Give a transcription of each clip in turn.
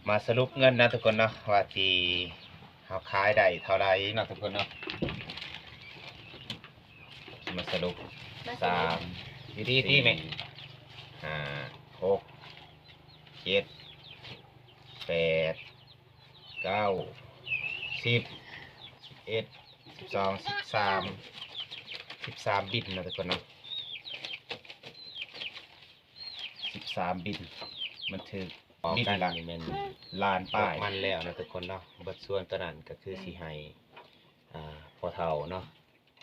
ມາສະຫຼຸບເງິນເນາະທຸກຄົນເນາະ ວ່າທີ່ເຮົາຂາຍໄດ້ເທົ່າໃດເນາະທຸກຄົນເນາະ. ມາສະຫຼຸບ ມາສະຫຼຸບ ສາມ ຢູ່ດີໆ ແມ່ ຫ້າ ຫົກ ເຈັດ ແປດ ເກົ້າ ສິບ ສິບເອັດ ສິບສອງ ສິບສາມ ສິບສາມບິນເນາະທຸກຄົນເນາະ. ສິບສາມບິນ ມັນຖືກ ອໍ ບິນລະ ກັນນີ້ແມ່ນລ້ານປາຍ ມັນແລ້ວເນາະທຸກຄົນເນາະ. ເບິດສ່ວນຕົວນັ້ນກໍຄືຊິໃຫ້ ອ່າ ພໍ່ເຖົ້າເນາະ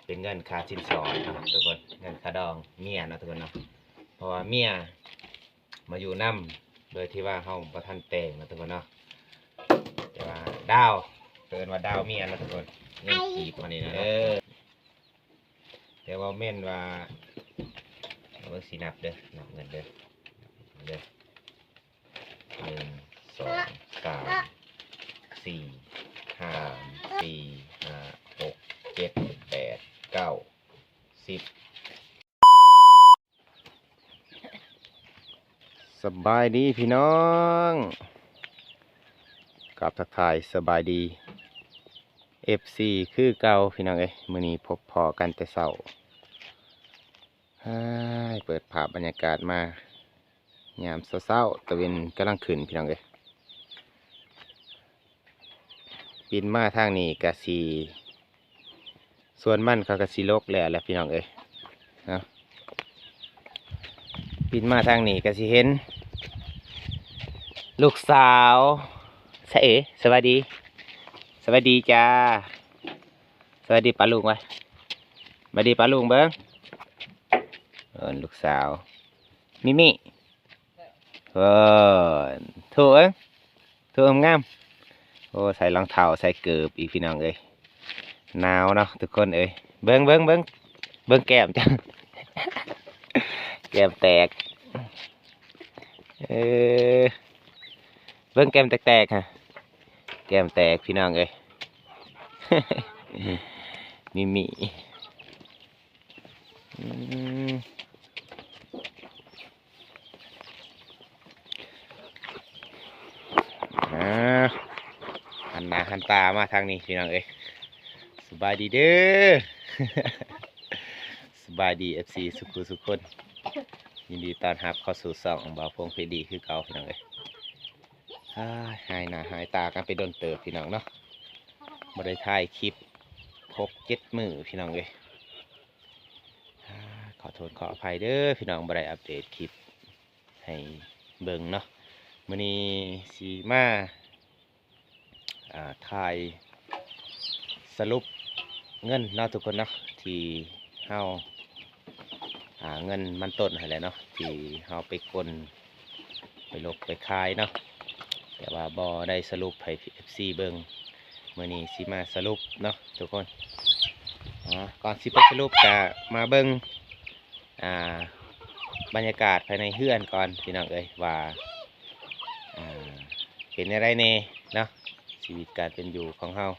ເປັນເງິນຄ່າສິນສອດເນາະທຸກຄົນ ເງິນຄ່າດອງເມຍເນາະທຸກຄົນເນາະ. ເພາະວ່າເມຍມາຢູ່ນຳໂດຍທີ່ວ່າເຮົາບໍ່ທັນແຕ່ງເນາະທຸກຄົນເນາະ. ແຕ່ວ່າດາວ ເອີ້ນວ່າດາວເມຍເນາະທຸກຄົນ ເງິນກີບເຮົານີ້ນະ ເອີ ແຕ່ວ່າແມ່ນວ່າ ເບິ່ງຊິນັບເດີ ນັບເງິນເດີ ເດີ ໜຶ່ງ ສອງ ສາມ ສີ່ ຫ້າ ສີ່ ຫ້າ ຫົກ ເຈັດ ແປດ ເກົ້າ ສິບ. ສະບາຍດີພີ່ນ້ອງ ກາບທັກທາຍສະບາຍດີ ເອັຟຊີ ຄືເກົ່າພີ່ນ້ອງເອີຍ. ມື້ນີ້ພົບພໍ້ກັນແຕ່ເຊົ້າ ເອີຍ ເປີດພາບບັນຍາກາດມາຍາມເຊົ້າໆ ຕາເວັນກຳລັງຂຶ້ນພີ່ນ້ອງເອີຍ. ປິ່ນມາທາງນີ້ກະຊິ ສວນມັນເຂົາກະຊິລົກແລ້ວແຫຼະພີ່ນ້ອງເອີຍເນາະ. ປິ່ນມາທາງນີ້ກະຊິເຫັນລູກສາວ ສະເອ ສະບາຍດີ ສະບາຍດີຈ້າ ສະບາຍດີປ້າລຸງໄວ້ ສະບາຍດີປ້າລຸງເບິ່ງ ເອີ ລູກສາວ ມິມິ ເອີ ໂຖເອີຍ ໂຖງາມໆ. ໂອ້ ໃສ່ລອງເທົ້າ ໃສ່ເກີບອີກ ພີ່ນ້ອງເອີຍ ໜາວເນາະທຸກຄົນເອີຍ. ເບິ່ງ ເບິ່ງ ເບິ່ງ ເບິ່ງແກ້ມຈ້າ ແກ້ມແຕກ ເອີ ເບິ່ງແກ້ມແຕກໆ ຮະ ແກ້ມແຕກ ພີ່ນ້ອງເອີຍ ມິມິ. ອືມ ອ່າ ຫັນໜ້າຫັນຕາມາທາງນີ້ພີ່ນ້ອງເອີຍ ສະບາຍດີເດີ ສະບາຍດີ ເອັຟຊີ ສຸຂູສຸຄົນ ຍິນດີຕ້ອນຮັບເຂົ້າສູ່ຊ່ອງບ່າວພົງເພດີຄືເກົ່າ ພີ່ນ້ອງເອີຍ. ຫາຍໜ້າຫາຍຕາກັນໄປດົນເຕີບ ພີ່ນ້ອງເນາະ ບໍ່ໄດ້ຖ່າຍຄລິບຫົກເຈັດມື້ ພີ່ນ້ອງເອີຍ. ຂໍໂທດຂໍອະໄພເດີພີ່ນ້ອງ ບໍ່ໄດ້ອັບເດດຄລິບໃຫ້ເບິ່ງເນາະ. ມື້ນີ້ຊິມາ ອ່າ ຖ່າຍສະຫຼຸບເງິນເນາະທຸກຄົນເນາະ ທີ່ເຮົາ ອ່າ ເງິນມັນຕົ້ນຫັ້ນແຫຼະເນາະ ທີ່ເຮົາໄປກົນ ໄປລົກໄປຂາຍເນາະ ແຕ່ວ່າບໍ່ໄດ້ສະຫຼຸບໃຫ້ ເອັຟຊີ ເບິ່ງ. ມື້ນີ້ຊິມາສະຫຼຸບເນາະທຸກຄົນ. ອ່າ ກ່ອນຊິໄປສະຫຼຸບກະມາເບິ່ງ ອ່າ ບັນຍາກາດພາຍໃນເຮືອນກ່ອນ ພີ່ນ້ອງເອີຍ ວ່າ ອ່າ ເປັນແນວໃດແດ່ເນາະ ຊີວິດການເປັນຢູ່ຂອງເຮົາ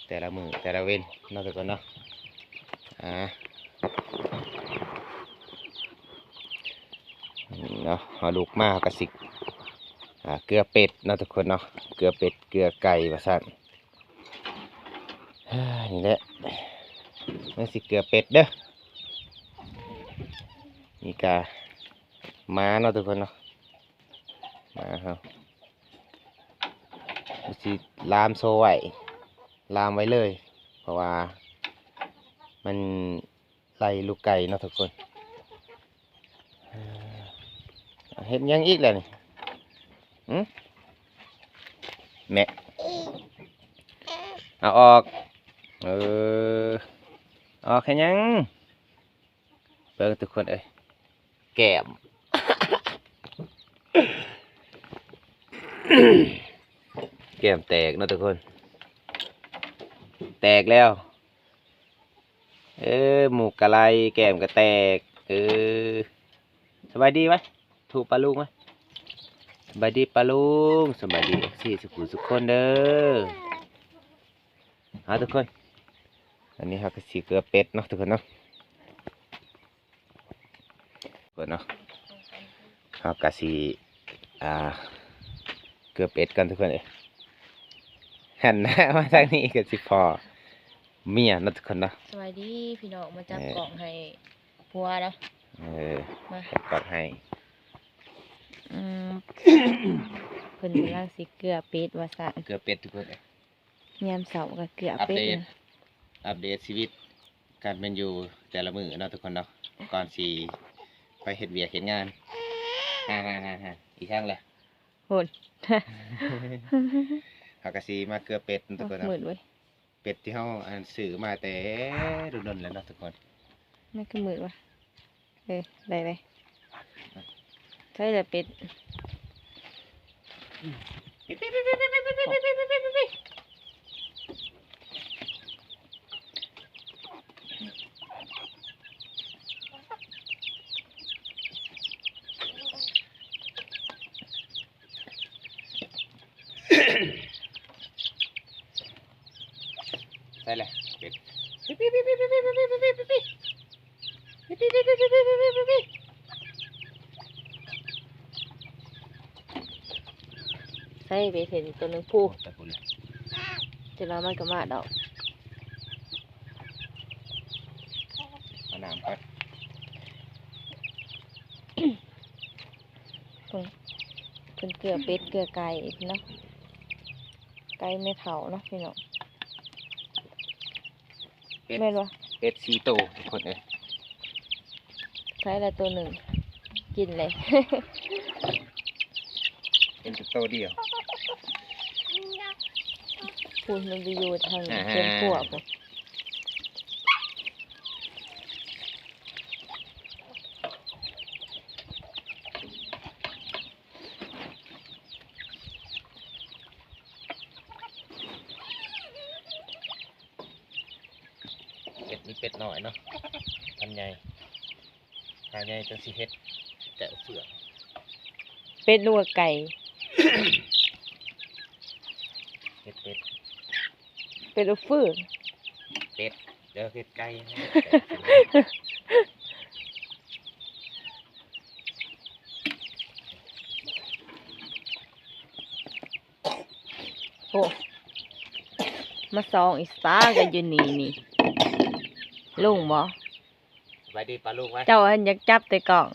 ແຕ່ລະມື້ແຕ່ລະເວັນເນາະທຸກຄົນເນາະ. ອ່າ ເນາະ ເຮົາລຸກມາເຮົາກະຊິ ອ່າ ເກືອເປັດເນາະທຸກຄົນເນາະ ເກືອເປັດເກືອໄກ່ວ່າຊັ້ນ. ນີ້ແຫຼະ ມັນຊິເກືອເປັດເດີ. ນີ້ກະໝາເນາະທຸກຄົນເນາະ ໝາເຮົາ ຊິລາມໂຊໄວ້ ລາມໄວ້ເລີຍ ເພາະວ່າມັນໄລ່ລູກໄກ່ເນາະທຸກຄົນ. ເຮັດຫຍັງອີກແລ້ວນີ້? ຫຶ? ແມະ ເອົາອອກ ເອີ ອອກເຮັດຫຍັງ? ເບິ່ງທຸກຄົນເອີຍ ແກ້ມ ແກ້ມແຕກເນາະທຸກຄົນ ແຕກແລ້ວ. ເອີ ໝູກກະໄລ່ ແກ້ມກະແຕກ. ເອີ ສະບາຍດີໄວ້ ໂທປ້າລຸງໄວ້ ສະບາຍດີປ້າລຸງ ສະບາຍດີ ເອັຟຊີ ສຸຂູສຸຄົນເດີ. ເອົາທຸກຄົນ ອັນນີ້ເຮົາກະຊິເກືອເປັດເນາະທຸກຄົນເນາະ. ເບິ່ງເນາະ ເຮົາກະຊິ ອ່າ ເກືອເປັດກ່ອນທຸກຄົນເອີຍ. ຫັນໜ້າມາທາງນີ້ກໍຊິພໍ້ເມຍເນາະທຸກຄົນເນາະ. ສະບາຍດີພີ່ນ້ອງ ມາຈັບ ເອີ ກ້ອງໃຫ້ຜົວເນາະ. ເອີ ມາຈັບກ້ອງໃຫ້. ອືມ ເພິ່ນກຳລັງຊິເກືອເປັດວ່າຊັ້ນ. ເກືອເປັດທຸກຄົນເອີຍ. ຍາມເຊົ້າກໍເກືອເປັດ. ອັບເດດ ອັບເດດຊີວິດການເປັນຢູ່ແຕ່ລະມື້ເນາະທຸກຄົນເນາະ ກ່ອນຊິໄປເຮັດວຽກເຮັດງານ. ຫາໆໆໆ ອີ່ຫຍັງລະ ໂຫດ. ເຮົາກໍຊິມາເກືອເປັດທຸກຄົນເນາະ. ມືດເວີຍ ເປັດທີ່ເຮົາ ອັນ ຊື້ມາແຕ່ດົນໆແລ້ວເນາະທຸກຄົນ. ມັນຄືມືດວະ? ເອີ ໄດ້ເລີຍ. ໃສ່ລະເປັດ. ໃສ່ແຫຼະເປັດ. ໃສ່ເປັດເຫັນຕົວໜຶ່ງພຸ້ນ. ໂອ້ ແຕ່ພຸ້ນແຫຼະ ຈະມາ ມັນກໍມາດອກ. ເອົານ້ຳກ່ອນ. ເພິ່ນ ເພິ່ນເກືອເປັດເກືອໄກ່ເນາະ. ໄກ່ແມ່ເຖົ້າເນາະພີ່ນ້ອງ. ເປັດ ແມ່ນບໍ່? ເປັດສີ່ໂຕທຸກຄົນເອີຍ. ໃສ່ລະໂຕໜຶ່ງ ກິນເລີຍ. ເປັນແຕ່ໂຕດຽວ. ພຸ້ນ ມັນໄປຢູ່ທາງ ອ່າ ສວນຄົວພຸ້ນ. ເປັດ ມີເປັດນ້ອຍເນາະ ພັນໃຫຍ່. ຖ້າໃຫຍ່ຈັ່ງຊິເຮັດແກະເຟືອງ. ເປັດຫຼືວ່າໄກ່? ເຮັດເປັດ. ເປັດເອົາຟືນ. ເປັດ ດຽວເຮັດໄກ່. ໂອ້ ມາສ່ອງອີ່ສາກັນຢູ່ນີ້ນີ້. ລຸງບໍ? ສະບາຍດີປ້າລຸງໄວ. ເຈົ້າຫັ້ນຢາກຈັບແຕ່ກ້ອງ.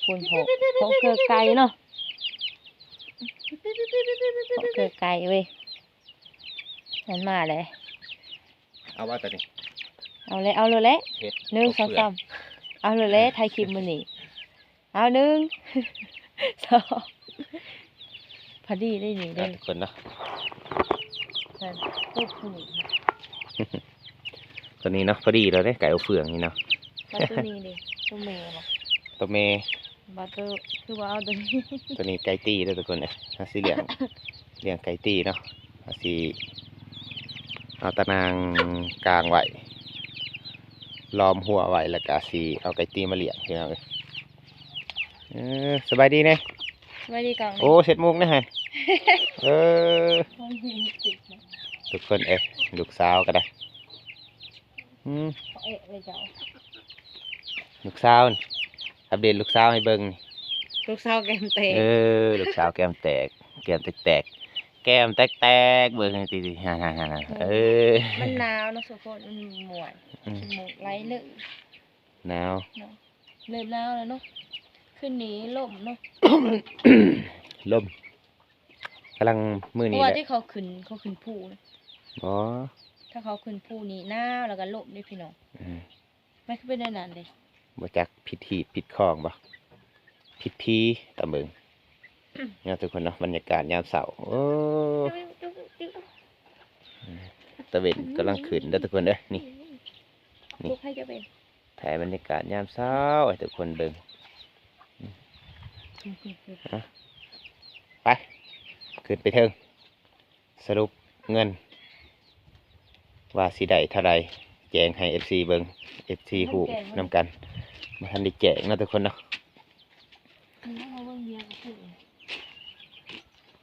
ພຸ້ນ ໂພ ໂພເກືອໄກ່ເນາະ. ໂພເກືອໄກ່ເວີຍ. ນັ້ນມາແລ້ວ. ເອົາບໍ່ຕົວນີ້? ເອົາແລ້ວ ເອົາໂລດແຫຼະ. ເຮັດ ໜຶ່ງ ສອງ ສາມ ເອົາໂລດແຫຼະ. ຖ່າຍຄລິບມື້ນີ້. ເອົາ ໜຶ່ງ ສອງ ພໍດີເດ້ນີ້ເດ້ ອ່ະ ທຸກຄົນເນາະ. ນັ້ນ ໂອ້ ຜູ້ນີ້ ຕົວນີ້ເນາະ ພໍດີແລ້ວເດ້ ໄກ່ອົບເຟືອງນີ້ເນາະ. ແລ້ວຕົວນີ້ເດ້ ຕົວແມ່ບໍ? ຕົວແມ່. ບໍ່ ໂຕ ຄືວ່າເອົາຕົວນີ້. ຕົວນີ້ໄກ່ຕີເດີທຸກຄົນເອີຍ. ເຮົາຊິລ້ຽງ ລ້ຽງໄກ່ຕີເນາະ. ເຮົາຊິເອົາຕາໜ່າງກາງໄວ້ ລ້ອມຮົ້ວໄວ້ ແລ້ວກະຊິເອົາໄກ່ຕີມາລ້ຽງ ພີ່ນ້ອງເອີຍ. ເອີ ສະບາຍດີແດ່. ສະບາຍດີກ້ອງ. ໂອ້ ເຊັດມຸກແດ່ຫັ້ນ. ເອີ ທຸກຄົນເອີຍ ລູກສາວກໍໄດ້. ອືມ ເອະເລີຍເຈົ້າ. ລູກສາວນີ້ ອັບເດດລູກສາວໃຫ້ເບິ່ງ. ລູກສາວແກ້ມແຕກ. ເອີ ລູກສາວແກ້ມແຕກ ແກ້ມແຕກໆ ແກ້ມແຕກໆ ເບິ່ງໃຫ້ຕິ ເອີ ເອີ ມັນໜາວເນາະທຸກຄົນ ມັນມ່ວນ. ອືມ ຂີ້ມູກໄຫຼເລີຍ. ໜາວເນາະ ເລີ່ມໜາວແລ້ວເນາະ. ຄືນນີ້ລົມເນາະ ລົມ. ກຳລັງ ມື້ນີ້ ເພາະວ່າ ແຫຼະ ທີ່ເຂົາຂຶ້ນ ເຂົາຂຶ້ນພູນະ. ບໍ່ ຖ້າເຂົາຂຶ້ນພູນີ້ໜາວ ແລ້ວກໍລົມເດ້ພີ່ນ້ອງ. ອືມ ມັນຄືເປັນແນວນັ້ນເດ້. ບໍ່ຈັກຜິດຮີດຜິດຄອງບໍ່ ຜິດຜີຕາເບິ່ງ ເນາະທຸກຄົນເນາະ. ບັນຍາກາດຍາມເຊົ້າ ໂອ້ ຕາເວັນກຳລັງຂຶ້ນເດີທຸກຄົນເດີ. ນີ້ ນີ້ ໃຜຈະເປັນ ຖ່າຍບັນຍາກາດຍາມເຊົ້າໃຫ້ທຸກຄົນເບິ່ງ. ອືມ ອືມ ອືມ ອະ ໄປ ຂຶ້ນໄປເທິງ ສະຫຼຸບເງິນວ່າຊິໄດ້ເທົ່າໃດ ແຈ້ງໃຫ້ເອັຟຊີເບິ່ງ ເອັຟຊີຮູ້ນຳກັນ. ບໍ່ທັນໄດ້ແຈ້ງເນາະທຸກຄົນເນາະ. ອືມ ເຮົາເບິ່ງເບຍກາເຟ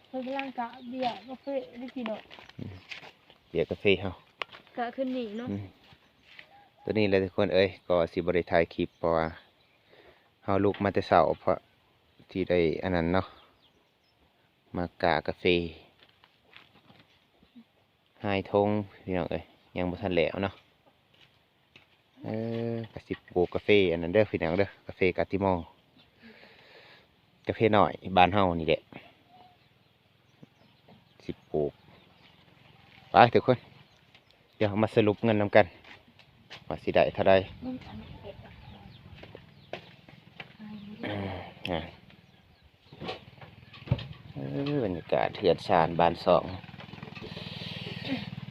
ເພິ່ນກຳລັງກະເບຍກາເຟເດ້ພີ່ນ້ອງ. ອືມ ເບຍກາເຟເຮົາ ກະຂຶ້ນນີ້ເນາະ. ອືມ ຕົວນີ້ແຫຼະທຸກຄົນເອີຍ ກໍຊິບໍ່ໄດ້ຖ່າຍຄລິບ ເພາະວ່າເຮົາລຸກມາແຕ່ເຊົ້າ ເພາະທີ່ໄດ້ອັນນັ້ນເນາະ ມາກ້າກາເຟ ຫາຍທົ່ງພີ່ນ້ອງເອີຍ ຍັງບໍ່ທັນແລ້ວເນາະ. ເອີ ກະຊິປູກກາເຟອັນນັ້ນເດີພີ່ນ້ອງເດີ ກາເຟກາຕິມໍ ກາເຟນ້ອຍບ້ານເຮົານີ້ແຫຼະ ຊິປູກ. ໄປທຸກຄົນ ດຽວເຮົາມາສະຫຼຸບເງິນນຳກັນ ວ່າຊິໄດ້ເທົ່າໃດ. ເອີ ບັນຍາກາດເຮືອນຊານບ້ານຊ່ອງ.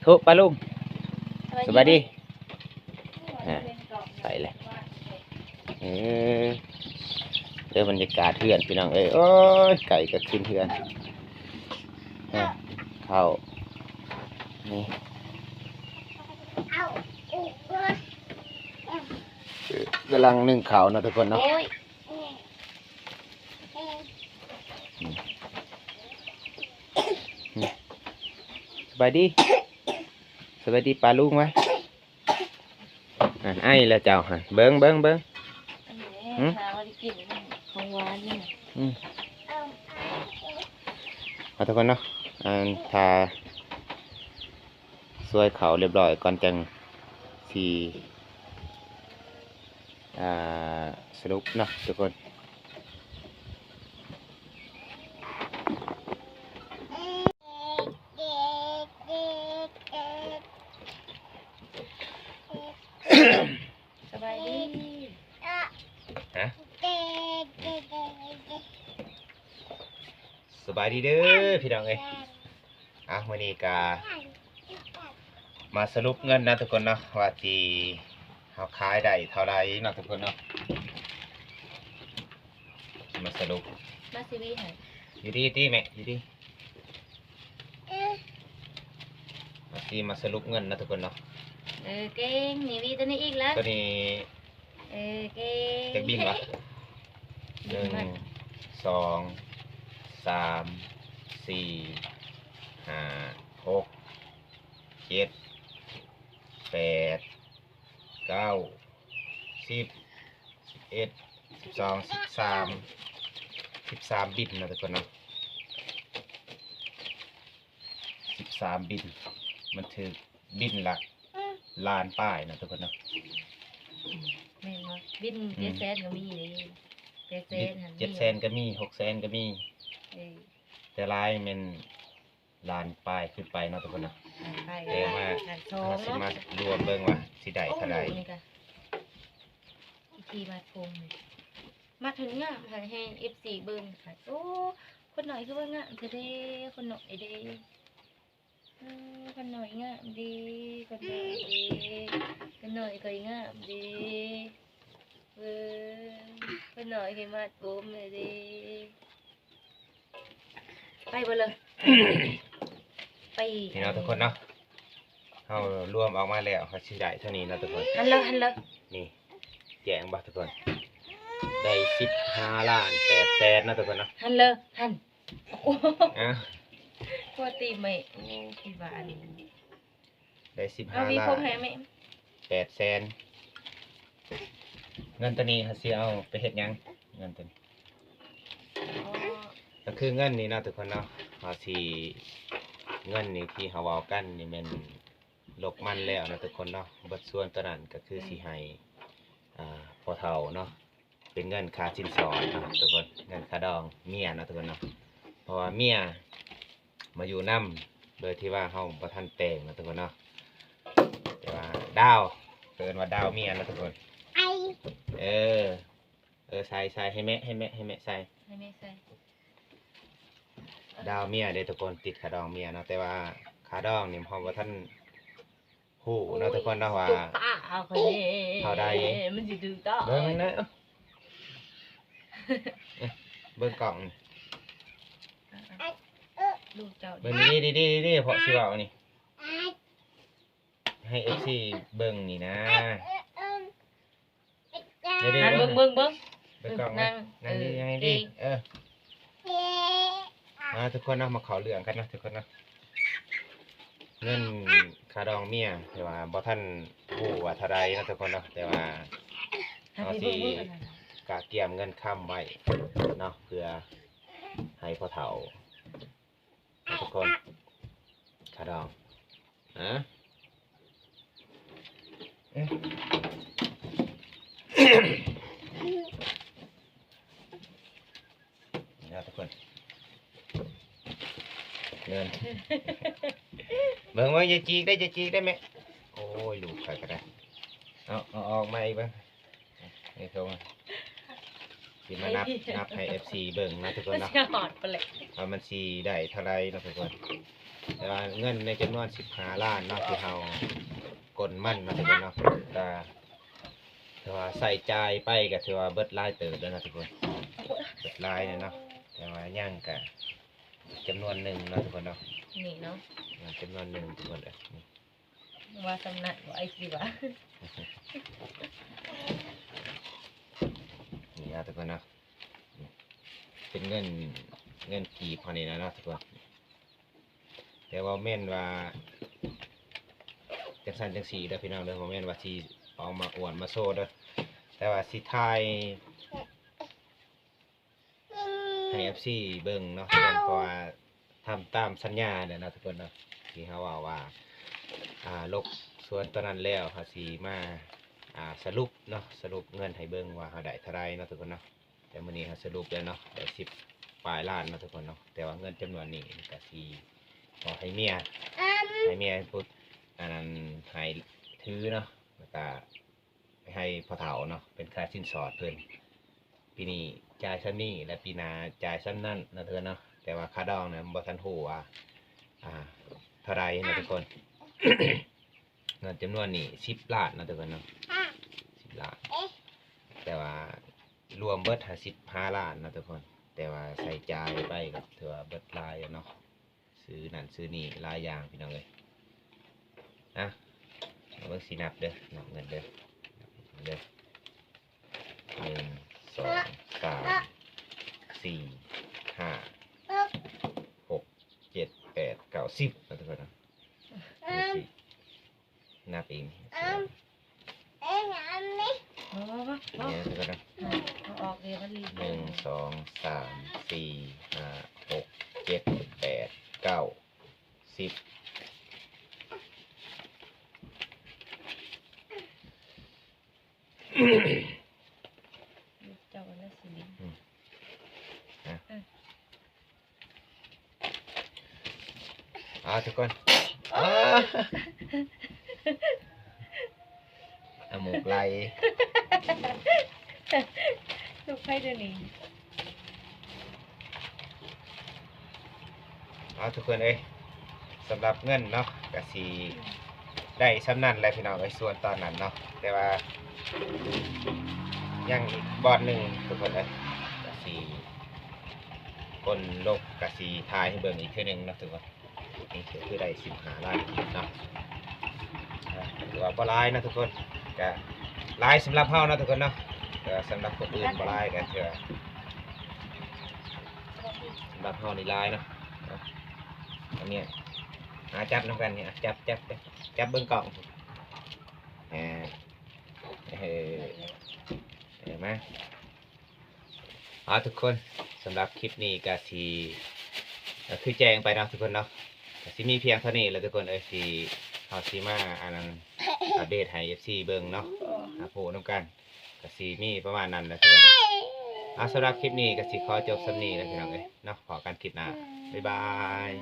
ໂທ ປ້າລຸງ ສະບາຍດີ. ອ່າ ໄປແລ້ວ. ເອີ ເດີ ບັນຍາກາດເຮືອນພີ່ນ້ອງເອີຍ ໂອ້ຍ ໄກ່ກໍຂຶ້ນເຮືອນ. ອ່າ ເຂົ້າ ນີ້ ກຳລັງໜຶ້ງເຂົ້າເນາະທຸກຄົນເນາະ. ໂອ້ຍ ອືມ ສະບາຍດີ ສະບາຍດີປ້າລຸງວະ. ອັນ ໄອແລ້ວເຈົ້າຫັ້ນ ເບິ່ງ ເບິ່ງ ເບິ່ງ. ຫືມ ຫາວ່າໄດ້ກິນຂອງຫວານນີ້ນະ. ອືມ ເອົາທຸກຄົນເນາະ ອັນ ຖ້າ ຊ່ວຍເຂົ້າລຽບຮ້ອຍກ່ອນ ຈັ່ງຊິ ອ່າ ສະຫຼຸບເນາະທຸກຄົນ. ສະບາຍດີ ຮະ ສະບາຍດີເດີພີ່ນ້ອງເອີຍ. ອ່ະ ມື້ນີ້ກະມາສະຫຼຸບເງິນນະທຸກຄົນເນາະ ວ່າຊິ ເຮົາຂາຍໄດ້ເທົ່າໃດເນາະທຸກຄົນເນາະ. ມາສະຫຼຸບ ມາຊີວີໃຫ້ ຢູ່ດີຕິແມ່ ຢູ່ດີ. ເຮົາຊິມາສະຫຼຸບເງິນນະທຸກຄົນເນາະ. ເອີ ເກັ່ງ ນີ້ວີຕົວນີ້ອີກລະ ຕົວນີ້. ເອີ ເກັ່ງ ຈັກບິນວະ? ບິນມາ ໜຶ່ງ ສອງ ສາມ ສີ່ ຫ້າ ຫົກ ເຈັດ ແປດ ເກົ້າ ສິບ ສິບເອັດ ສິບສອງ ສິບສາມ ສິບສາມບິນເນາະທຸກຄົນເນາະ. ສິບສາມບິນ ມັນຖືກບິນລະລ້ານປາຍເນາະທຸກຄົນເນາະ. ແມ່ນບໍ່? ບິນ ອືມ ເຈັດແສນກໍມີເດ້ ແປດແສນຫັ້ນ ເຈັດແສນກໍມີ ຫົກແສນກໍມີ. ເອີ ແຕ່ຫຼາຍແມ່ນລ້ານປາຍຂຶ້ນໄປເນາະທຸກຄົນເນາະ. ລ້ານປາຍ ແຕ່ວ່າ ລ້ານສອງ ເຮົາຊິມາລວມເບິ່ງວ່າຊິໄດ້ເທົ່າໃດ. ໂອ້ ນີ້ກະ ວິທີມັດຜົມ ມັດໃຫ້ງາມ ໃຫ້ ໃຫ້ເອັຟຊີເບິ່ງ. ໂອ້ ຄົນນ້ອຍຄືວ່າງາມແທ້ເດ້ ຄົນນ້ອຍເດ້. ເອີ ຄົນນ້ອຍງາມເດ້ ຄົນນ້ອຍເດ້ ຄົນນ້ອຍຂ້ອຍງາມເດ້. ເບິ່ງ ຄົນນ້ອຍຂ້ອຍມັດຜົມແລ້ວເດ້. ໄປບໍ່ເລີຍ ໄປ ນີ້ເນາະທຸກຄົນເນາະ. ເຮົາລວມອອກມາແລ້ວ ເຮົາຊິໄດ້ເທົ່ານີ້ເນາະທຸກຄົນ. ຫັ້ນເລີ ຫັ້ນເລີ ນີ້ ແຈ້ງບໍ່ທຸກຄົນ? ໄດ້ສິບຫ້າລ້ານແປດແສນເນາະທຸກຄົນເນາະ. ຫັ້ນເລີ ຫັ້ນ ໂອ້ ອ້າວ ໂຄດຕີແມ່ ໂອ້ ຄິດວ່າອັນ ໄດ້ສິບຫ້າລ້ານແປດແສນ. ເງິນໂຕນີ້ເຮົາຊິເອົາໄປເຮັດຫຍັງ? ເງິນໂຕນີ້ ອໍ ກໍຄືເງິນນີ້ເນາະທຸກຄົນເນາະ ເຮົາຊິ ເງິນນີ້ທີ່ເຮົາເວົ້າກັນນີ້ແມ່ນລົກມັນແລ້ວເນາະທຸກຄົນເນາະ. ເບິດສ່ວນໂຕນັ້ນກໍຄື ອືມ ຊິໃຫ້ ອ່າ ພໍ່ເຖົ້າເນາະ ເປັນເງິນຄ່າສິນສອດເນາະທຸກຄົນ ເງິນຄ່າດອງເມຍເນາະທຸກຄົນເນາະ. ເພາະວ່າເມຍມາຢູ່ນຳໂດຍທີ່ວ່າເຮົາບໍ່ທັນແຕ່ງເນາະທຸກຄົນເນາະ. ແຕ່ວ່າດາວ ເອີ້ນວ່າດາວເມຍເນາະທຸກຄົນ. ເອີ ເອີ ໃສ່ ໃສ່ ໃຫ້ແມ່ ໃຫ້ແມ່ ໃຫ້ແມ່ໃສ່ ໃຫ້ແມ່ໃສ່ ດາວເມຍເດ້ທຸກຄົນ ຕິດຄ່າດອງເມຍເນາະ. ແຕ່ວ່າຄ່າດອງນີ້ເຮົາບໍ່ທັນ ຮູ້ເນາະທຸກຄົນເນາະວ່າ ເທົ່າໃດ ມັນຊິຖືກຕ້ອງ ເບິ່ງນະ ເບິ່ງກ້ອງ ລູກເຈົ້າ ເບິ່ງດີໆ ເພາະຊິເວົ້ານີ້ ໃຫ້ເອັຟຊີເບິ່ງນີ້ນະ. ເບິ່ງ ເບິ່ງ ເບິ່ງ ເບິ່ງກ້ອງ ນັ່ງ ນັ່ງດີ ເອີ ນັ່ງດີ ເກັ່ງ ເອີ ມາທຸກຄົນເນາະ ມາເຂົ້າເລື່ອງກັນເນາະທຸກຄົນເນາະ. ເງິນຄ່າດອງເມຍ ແຕ່ວ່າບໍ່ທັນ ຮູ້ວ່າເທົ່າໃດເນາະທຸກຄົນເນາະ ແຕ່ວ່າເຮົາຊິກະກຽມເງິນຄຳໄວ້ເນາະ ເພື່ອໃຫ້ພໍ່ເຖົ້າເນາະທຸກຄົນ ຄ່າດອງ ຮະ ນີ້ເນາະທຸກຄົນ ເງິນ ເບິ່ງ ເບິ່ງ ຢ່າຈີກເດີ້ ຢ່າຈີກເດີ້ແມ່ ໂອ້ຍ ລູກຂ້ອຍກໍໄດ້ ເອົາ ເອົາອອກມາອີກເບິ່ງ ນີ້ໂທມາ ຊິມານັບ ນັບໃຫ້ເອັຟຊີເບິ່ງເນາະທຸກຄົນເນາະ ຊິຮອດປານໃດ ວ່າມັນຊິໄດ້ເທົ່າໃດເນາະທຸກຄົນ ແຕ່ວ່າເງິນໃນຈຳນວນສິບຫ້າລ້ານເນາະ ທີ່ເຮົາກົນມັນເນາະທຸກຄົນເນາະ ກໍ ຖືວ່າໃຊ້ຈ່າຍໄປກໍຖືວ່າເບິດຫຼາຍເຕີບແລ້ວເນາະທຸກຄົນ ເບິດຫຼາຍແລ້ວເນາະ ແຕ່ວ່າຍັງກະຈຳນວນໜຶ່ງເນາະທຸກຄົນເນາະ ນີ້ເນາະ ຍັງຈຳນວນໜຶ່ງທຸກຄົນເອີຍ ນີ້ ວ່າສ່ຳນັ້ນ ວ່າໄອ້ຊິວ່າ ນີ້ເນາະທຸກຄົນເນາະ ເປັນເງິນ ເງິນກີບເຮົານີ້ແຫຼະເນາະທຸກຄົນ ແຕ່ວ່າແມ່ນວ່າຈັ່ງຊັ້ນຈັ່ງຊີ້ເດີ້ພີ່ນ້ອງເດີ້ ບໍ່ແມ່ນວ່າຊິເອົາມາອວດມາໂຊເດີ້ ແຕ່ວ່າຊິຖ່າຍໃຫ້ເອັຟຊີເບິ່ງເນາະ ເພາະວ່າທຳຕາມສັນຍາແຫຼະເນາະທຸກຄົນເນາະ ທີ່ເຮົາເວົ້າວ່າ ອ່າ ລົກສວນຕົວນັ້ນແລ້ວ ເຮົາຊິມາ ອ່າ ສະຫຼຸບເນາະ ສະຫຼຸບເງິນໃຫ້ເບິ່ງວ່າເຮົາໄດ້ເທົ່າໃດເນາະທຸກຄົນເນາະ. ແຕ່ມື້ນີ້ເຮົາສະຫຼຸບແລ້ວເນາະ ໄດ້ສິບປາຍລ້ານເນາະທຸກຄົນເນາະ ແຕ່ວ່າເງິນຈຳນວນນີ້ກໍຊິເອົາໃຫ້ເມຍ ໃຫ້ເມຍຜູ້ ອັນນັ້ນ ໃຫ້ຖືເນາະ ແລ້ວກໍໄປໃຫ້ພໍ່ເຖົ້າເນາະ ເປັນຄ່າສິນສອດເພິ່ນ ປີນີ້ຈ່າຍສ່ຳນີ້ ແລະ ປີໜ້າຈ່າຍສ່ຳນັ້ນເນາະທຸກຄົນເນາະ ແຕ່ວ່າຄ່າດອງນະ ບໍ່ທັນຮູ້ວ່າ ອ່າ ເທົ່າໃດເນາະທຸກຄົນ. ເງິນຈຳນວນນີ້ສິບລ້ານເນາະທຸກຄົນເນາະ ສິບລ້ານ ແຕ່ວ່າລວມເບິດຫ້າສິບຫ້າລ້ານເນາະທຸກຄົນ ແຕ່ວ່າໃຊ້ຈ່າຍໄປກໍຖືວ່າເບິດຫຼາຍຢູ່ເນາະ ຊື້ນັ້ນຊື້ນີ້ຫຼາຍຢ່າງພີ່ນ້ອງເອີຍ ອ່ະ ເບິ່ງຊິນັບເດີ້ ນັບເງິນເດີ້ ນັບເງິນເດີ້ ໜຶ່ງ ສອງ ສາມ ສີ່ ຫ້າ ຫົກ ເຈັດ ແປດ ເກົ້າ ສິບເນາະທຸກຄົນເນາະ ນີ້ຊິ ນັບເອງ ເອີ ເອົາອອກເດ ມັນລີ ໜຶ່ງ ສອງ ສາມ ສີ່ ຫ້າ ຫົກ ເຈັດ ແປດ ເກົ້າ ສິບ ເຈົ້າອັນນັ້ນຊິນີ້ ອືມ ອ່ະ ອ່າ ທຸກຄົນ ອ່າ ນ້ຳມູກໄຫຼ ລູກໃຜເດນີ້ ເອົາ ທຸກຄົນເອີຍ ສຳລັບເງິນເນາະ ກະຊິໄດ້ສ່ຳນັ້ນແຫຼະພີ່ນ້ອງເອີຍ ສ່ວນຕອນນັ້ນເນາະ ແຕ່ວ່າຍັງອີກບ່ອນໜຶ່ງທຸກຄົນເອີຍ ກະຊິ ຄົນລົກກະຊິຖ່າຍໃຫ້ເບິ່ງອີກເທື່ອໜຶ່ງເນາະທຸກຄົນ ນີ້ກໍຄືໄດ້ສິບຫ້າລ້ານກີບເນາະ ອ່າ ຖືວ່າບໍ່ຫຼາຍເນາະທຸກຄົນ ກະຫຼາຍສຳລັບເຮົາເນາະທຸກຄົນເນາະ ແຕ່ວ່າສຳລັບຄົນອື່ນບໍ່ຫຼາຍ ກະຖືວ່າສຳລັບເຮົານີ້ຫຼາຍເນາະ ເນາະ ອັນນີ້ ອ່າ ຈັບນຳກັນນີ້ ອ່າ ຈັບ ຈັບ ຈັບເບິ່ງກ້ອງ ເອີ ເອີ ເອີ ມາ ເອົາ ທຸກຄົນ ສຳລັບຄລິບນີ້ກະຊິ ກະຄືແຈ້ງໄປເນາະທຸກຄົນເນາະ ກະຊິມີພຽງເທົ່ານີ້ແຫຼະທຸກຄົນເອີຍ ທີ່ເຮົາຊິມາ ອັນນັ້ນ ອັບເດດໃຫ້ເອັຟຊີເບິ່ງເນາະ ຮັບຮູ້ນຳກັນ ກະຊິມີປະມານນັ້ນແຫຼະທຸກຄົນເອີຍ ເອົາ ສຳລັບຄລິບນີ້ກະຊິຂໍຈົບສ່ຳນີ້ແຫຼະພີ່ນ້ອງເອີຍເນາະ ພໍ້ກັນຄລິບໜ້າ ບາຍບາຍ.